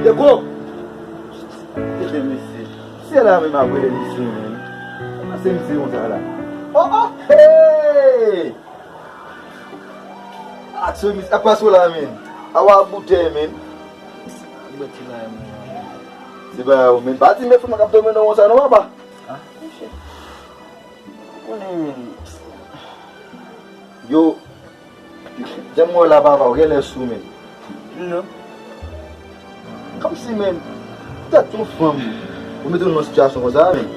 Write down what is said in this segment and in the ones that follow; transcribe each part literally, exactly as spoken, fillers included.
Dego! Kite misye. Se la menm ap rele misye menm. Kòman se misye konsa la? Oh, oh, hey! Aksyon misye ap pase w la menm. A w ap boutèy menm. Bwè ti bagay mwen. Ti bagay ou menm. Pa di men fanm k ap domine w konsa non papa. Ah, monchè. Konnen menm. Yo, jan m wè w la papa, ou genlè sou menm. Non. Kòmsi menm, tèt yon fanm, ou mete w nan yon sitiyasyon konsa menm.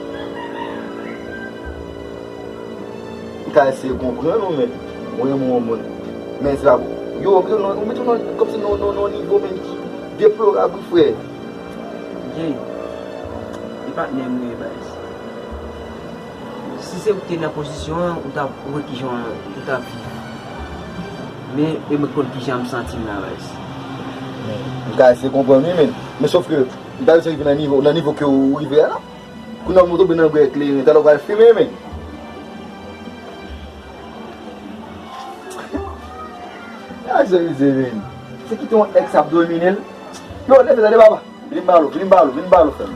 M ka eseye konprann ou menm, ou renmen yon moun. Men se pa, yo, ou mete w nan, ou mete w nan, kòmsi nan, nan, nan yon nivo menm ki deplorab wi frè. Jay, e patnè m wi baz. Si se ou ki te nan pozisyon an, ou t ap wè kijan ou t ap viv. Men, e mwen konn kijan m santi m la baz. M ka eseye konprann wi men, men sòf ke m ta bezwen rive nan nivo, nan nivo ke ou rive a la. Kounye a m tonbe nan bwè kleren, talè w pral fimen men. A, se mizè men. Se kite yon èks ap domine l. Yo, leve, tande papa. Vin ba l, vin ba l, vin ba l, frè m.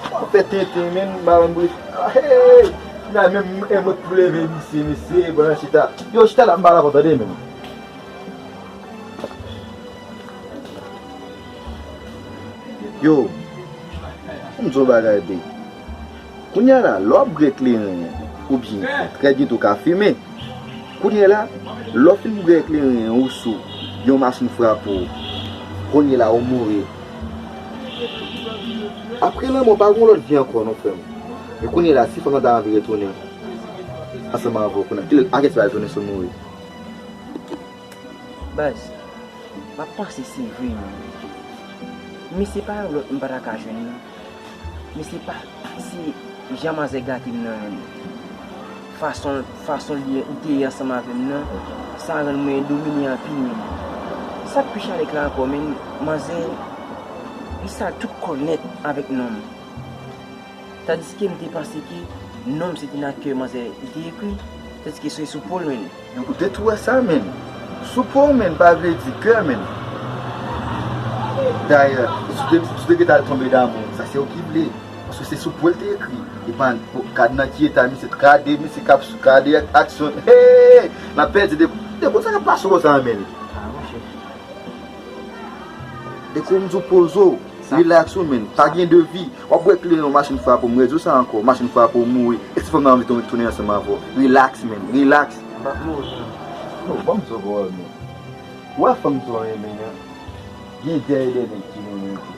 W ap fè tenten, men, maranbri. Hey! Nan menm, e mwen k pou leve misye, misye, bon, chita. Yo, chita la, m ba l ankò, tande, men. Yo, pou m di w bagay, big. Kounye a la, lè w ap bwè kleren, oubyen, trè byento w ka fimen. Kounye a la, lè w fin bwè kleren an ou sou, yon machin frape w, kounye a la ou mouri. Apre lanmò, pa gen yon lòt vi ankò non, frè m. Men kounye a la, si fanm nan ta anvi retounen ansanm avè w, kounye a, kilè, a kiyès li pral retounen si w mouri? Baz, m ap panse se vre, men. Men se pa yon lòt m pa ta ka jwenn, non. Men se pa, se jan manzè gate m nan, men. Fason, fason li, li te ye ansanm avè m nan, sa rann mwen domine anpil, men. Sa k pi chalèk la ankò, men, manzè, li sal tout kò l nèt avèk non m. Tandiske m te panse ke non m se te nan kè manzè li te ekri, tandiske se sou po l, men. Yo, ou te tou wè sa, men. Sou po w, men, pa vle di kè, men. Dayè, si w te, si w te gentan al tonbe damou, sa se ou ki vle. Paske se sou po l te ekri. Epa, gad nan ki eta misye, gade misye k ap gade aksyon. Hey! N ap pèdi de, de bon sa k ap pase w konsa, men. Ah, monchè. Depi m di w poze w, rilaks ou, men. Pa gen de vi. W ap bwè kleren, yon machin frape w, m redi w sa ankò, machin frape w, mouri. E si fanm nan anvi tounen, tounen ansanm avè w? Rilaks, men. Rilaks. M p ap mouri, non. Non, ban m di w pawòl, men. Ou wè fanm sa w renmen an, gen dèyè de nèg ki renmen tou.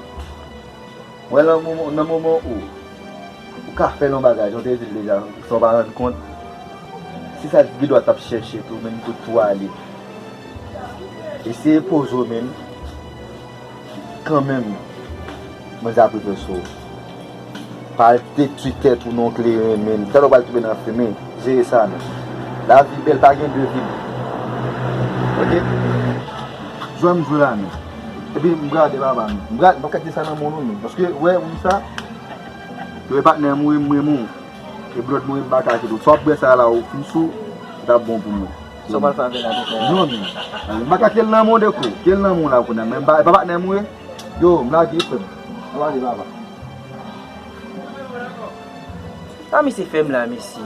Wè nan moman, nan moman ou, ou ka fè yon bagay, jan w te di l deja, san w pa rann kont. Se sa l gen dwa t ap chèche tou, men li tou tou ale. Eseye poze w, men kanmenm, manzè ap rive sou ou. Pa al detwi tèt ou non, kleren, men. Talè w pral tonbe nan fimen. Jere sa, men. Lavi bèl, pa gen de vi. Oke? Jwè m jwe la, men. Epi m gade papa m. M gade, m pa ka di sa nan moun ou, men. Paske, wè, moun sa, wè patnè m, wè m, wè moun. E blòd mwen, m pa ka kite w. Sa w ap bwè sa la, ou fin sou, sa t ap bon pou mwen. Sa w pral fè avè l la, tonton? Non, men. M pa ka kite l nan men w, Deko. Kite l nan men w la kounye a. Men m pa, e pa patnè m, wi. Yo, m lage, frè m. M lage, papa. Sa misye fè m la, mesye.